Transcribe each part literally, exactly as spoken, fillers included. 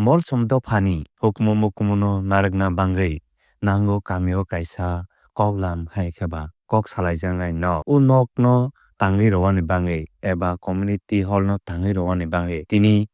Molsom dophani hukumu mukumuno narwkna bangwi nango kamio kaisa koklam hai khe ba kok salaijaknai nok. O nokno tangwi rwani bangwi eba community hall no tangwi rwani bangwi tini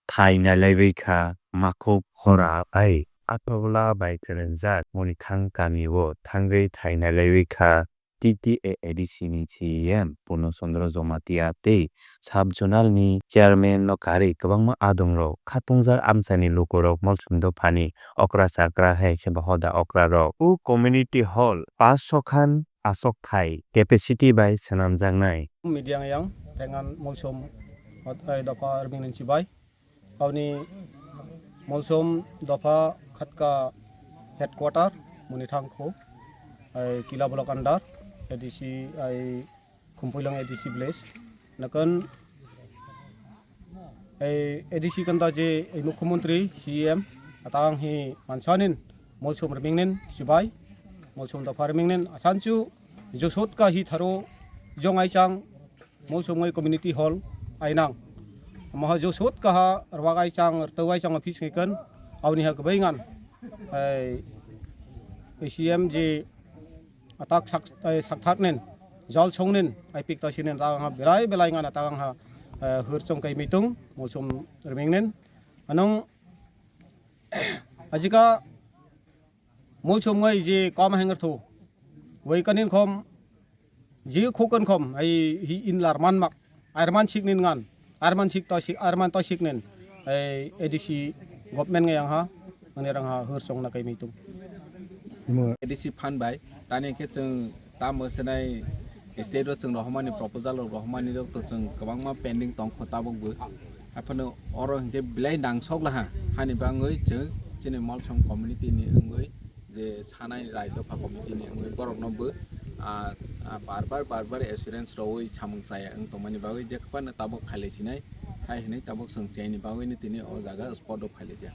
thai nailaiwi kha makhuk hora ai. Athola bai kwrwngjak Munithang kamio thangwi thai nailaiwi kha T T A A D C ni C E M Purno Chandra Jamatia tei sub zonal ni chairman no karwi kwbangma adongrok khatungjak amchaini lukurok Molsom dophani okra chakra hai khe ba hoda okrarok. O community hall paanch sokhan achukthai capacity bai swnamjaknai. Media yang tengan Molsom, eh, dopha riming ni chibai. Aoni Molsom dopha khatka headquarter Munithang kho, ai Kila block under A D C, ai Khumpuilong A D C village. Nakon ai A D C kanta je ai Mukhyamantri C E M atang hi mansanin Molsom rimingnin chibai, Molsom dopha rimingnin asanchu josot ka hi tharo jong ai chang Molsom wngwi community hall ainang. Maha jo sot kaha rwak ai chang, rwtwi ai chang office ngai kan, aoni ha kwbai ngan. Ai, A C M je atak sak, ai, sakthar nen, jol song nen, ai pik ta sinen ta ha belai belai ngan ta ha, eh, hur chong kai mitung, Molsom riming nen. Anong ajika Molsom wngwi je kom hengr thu. Wai kanin khom, je khokan khom, ai hi in lar man mak. Arman sik nin ngan. Arman sik to sik, arman to sik nin. Ai A D C government ngai ang ha. Ani rang ha hur song na kai mitung. Imo A D C phan bai, tani khe chwng tamo senai state o chwng rohormani proposal rok rohormani rok to chwng kwbangma pending tong kho tabuk bo. Aphano oro hinkhe belai nangsok laha. Hani bangwi chwng chini Molsom community ni wngwi je sanai rai dopha committee ni wngwi borokno bo, ah, ah, bar bar, bar bar assurance rwui samung chaya wng tongmani bagwi je phano tabuk khailai sinai, hai hinwi tabuk chwng chaini bagwino tini o jaga spot o phailaijak.